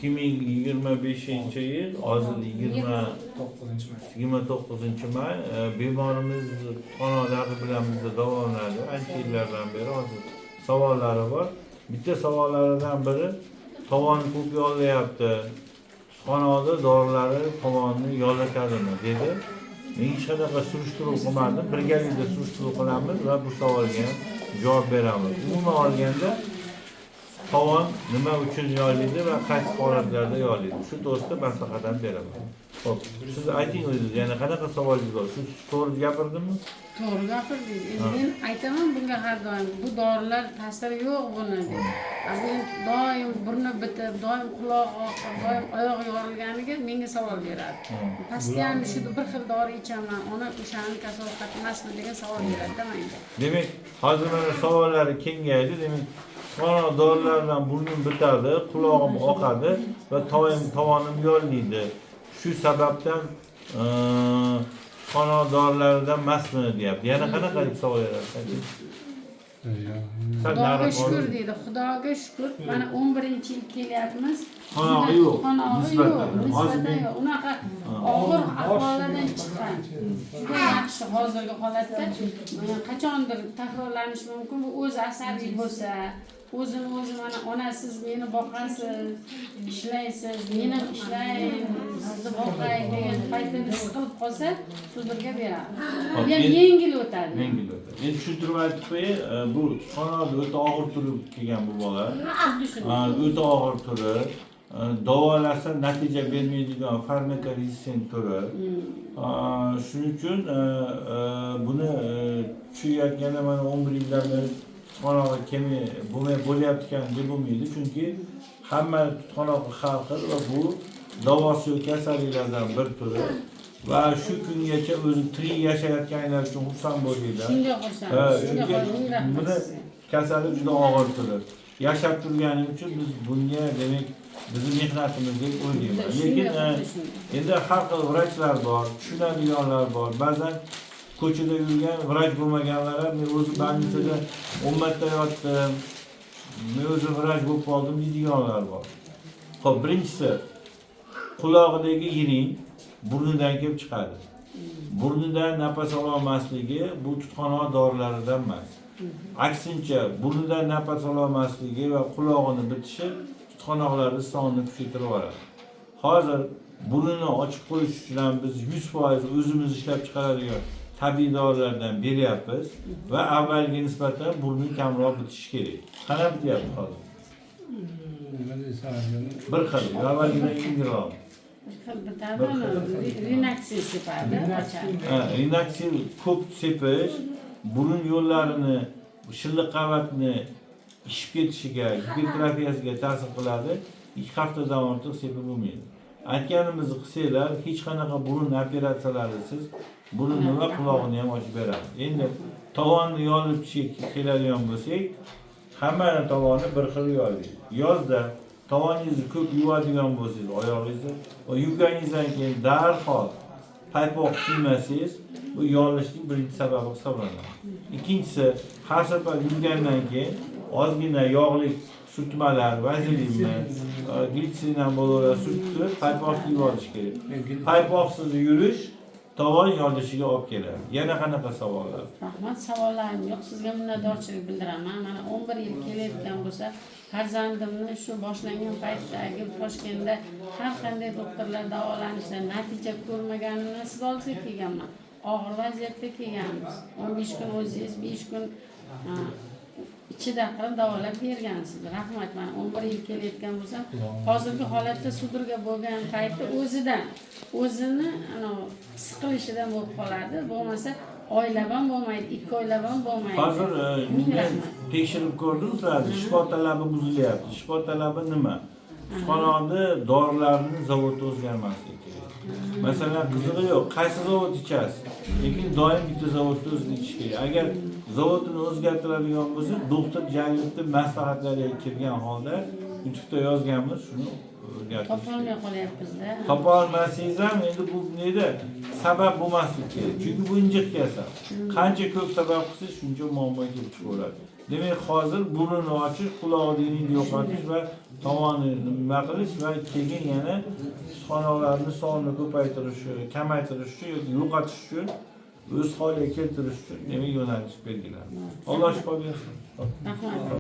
2025-yil, hozir 20 9-may. 29-may. Bemorimiz tutqanoqlari bilan bizda davolanadi ancha yillardan beri. Hozir savollari bor. Bitta savollaridan biri: tovoni ko'p yollayapti, tutqanoqni dorilari tovonni yollatadimi, dedi. Men hech qanaqa surishtiruv qilmadim, birgalikda surishtiruv qilamiz va bu savolga ham javob beramiz. Umuman olganda, tovon nima uchun yollaydi va qaysi holatlarda yollaydi, shu to'g'risida maslahat ham beraman. Ho'p, siz ayting o'zingiz, yana qanaqa savolingiz bor? Shu to'g'ri gapirdimmi? To'g'ri gapirdingiz. Endi men aytaman bunga har doim, bu dorilar ta'siri yo'q buni deb. A bu endi doim burni bitib, doim qulog'i oqib, doim oyog'i yorilganiga menga savol beradi. Постоянно shu bir xil dori ichaman, ona o'shani kasofat emasmi, degan savol beradida menga. Demak, hozir mana savollari kengaydi. Demak, tutqanoq dorilaridan burnim bitadi, qulog'im oqadi va tovonim yollaydi, shu sababdan tutqanoq dorilaridan emasmi, deyapti. Yana qanaqalik savol beradi? Ayting. Sal Xudoga nariroq shukur oling. deydi. Xudoga shukur. Mana 11 yil kelyapmiz. Qonog'i yo'q, Qonog'i nisbatan. yo'q, Hozir nisbatan yo'q. Unaqa og'ir ahvollardan chiqqan. Juda yaxshi hozirgi holatda. Qachondir takrorlanishi mumkin. Bu o'zi asabiy bo'lsa, o'zini o'zi, mana onasiz meni boqasiz, ishlaysiz, men ham ishlay, sizni boqay degan paytida siqilib qolsa, судорога beradi. Hop, Bu ham yengil o'tadi. Yengil o'tadi. Endi tushuntirib aytib qo'yay, bu tutqanoqda o'ta og'ir turib kelgan bu bola. Xuddi shunday. O'ta og'ir turi, davolasa natija bermaydigan farmakoresistent turi. Shuning uchun buni tushayotganda mana 11 yildan beri tutqanog'i kelmay bo'lmay bo'lyapti ekan deb bo'lmaydi, chunki hamma tutqanoqi har xil va bu davosi yo'q kasalliklardan bir turi va shu kungacha o'zi tirik yashayotganlar uchun xursand bo'linglar. Shunday xursand. Ha, Shunday chunki ming rahmat buni sizga. kasali juda og'ir turi. Yashab turgani uchun biz bunga, demak, bizni mehnatimiz deb o'ylayman. Shunday Lekin xuddi shunday. Endi har xil vrachlar bor, tushunadiganlar bor. Ba'zan ko'chada yurgan vrach bo'lmaganlar ham "Men o'zim больница da 10 marta yotdim, men o'zim vrach bo'lib qoldim", deydiganlar bor. Ho'p, birinchisi, qulog'idagi yiring burnidan kelib chiqadi. Burnidan nafas ololmasligi bu tutqanoq dorilaridan emas. Aksincha, burnidan nafas ololmasligi va qulog'ini bitishi tutqanoqlarni sonini kuchaytirib yuboradi. Hozir burnini ochib qo'yish uchun ham biz 100% o'zimiz ishlab chiqaradigan tabiiy dorilardan beryapmiz va avvalgiga nisbatan burni kamroq bitishi kerak. Qanaqa bityapti hozir? Nima deysan? Bir xil, avvalgidan yengilroq. Bir xil bitadimi? Rinaksil sepadi, ochadi. Ha, Rinaksil ko'p sepish burun yo'llarini shilliq qavatni ishib ketishiga, gipertrofiyasiga ta'sir qiladi. 2 haftadan ortiq sepib bo'lmaydi. Aytganimizni qilsanglar, hech qanaqa burun operatsiyalarisiz burunni va qulog'ini ham ochib beradi. Endi tovonni yolib keladigan bo'lsak, hammani tovoni bir xil yollaydi. Yozda tovoningizni ko'p yuvadigan bo'lsangiz, oyog'ingizni va yuvganingizdan keyin darhol paypoq kiymasangiz, bu yolishning birinchi sababi hisoblanadi. Ikkinchisi, har safar yuvgandan keyin ozgina yog'li surtmalar, vazelinmi, glitserin ham bo'laveradi, surtib turib paypoq kiyib olish kerak. Paypoqsiz yurish tovon yolishiga olib keladi. Yana qanaqa savollar? Rahmat, savollarim yo'q. Sizga minnatdorchilik bildiraman. Mana 11 yil kelayotgan bo'lsa, farzandimni shu boshlangan paytdagi Toshkentda har qanday doktorlar davolanishdan natija ko'rmaganimdan siz oldingizga kelganman. Og'ir vaziyatda kelganmiz. 15 kun o'zingiz, 5 kun ichida qilib davolab bergansiz. Rahmat. Mana 11 yil kelayotgan bo'lsam, hozirgi holatda судорога bo'lgan payti o'zidan, o'zini anavi siqilishidan bo'lib qoladi. Bo'lmasa oylab ham bo'lmaydi, 2 oylab ham bo'lmaydi. Hozir Ming men rahmat. tekshirib ko'rdim sizlarni. Shifo talabi buzilyapti. Shifo talabi nima? Tutqanoqni dorilarni zavodi o'zgarmasligi kerak. Masalan, qizig'i yo'q, qaysi zavod ichasiz, lekin doim bitta zavodda o'zini ichish kerak. Agar zavodini o'zgartiradigan bo'lsa, doktor Jalilni maslahatlariga kirgan holda, YouTube'da yozganmiz, shuni o'zgartirish Topolmay kerak. qolyapmizda. Topa olmasangiz ham, endi bu neda sabab bo'lmasligi kerak, chunki bu injiq kasal. Qancha ko'p sabab qilsangiz, shuncha muammo kelib chiqaveradi. Demak, hozir burnini ochish, qulog'ini yo'qotish va tovonni nima qilish va keyin yana suxonoqlarni sonini ko'paytirish, kamaytirish uchun yoki yo'qotish uchun, o'z holiga keltirish uchun, demak, yo'nalish belgilandi. Alloh shifo bersin. Rahmat.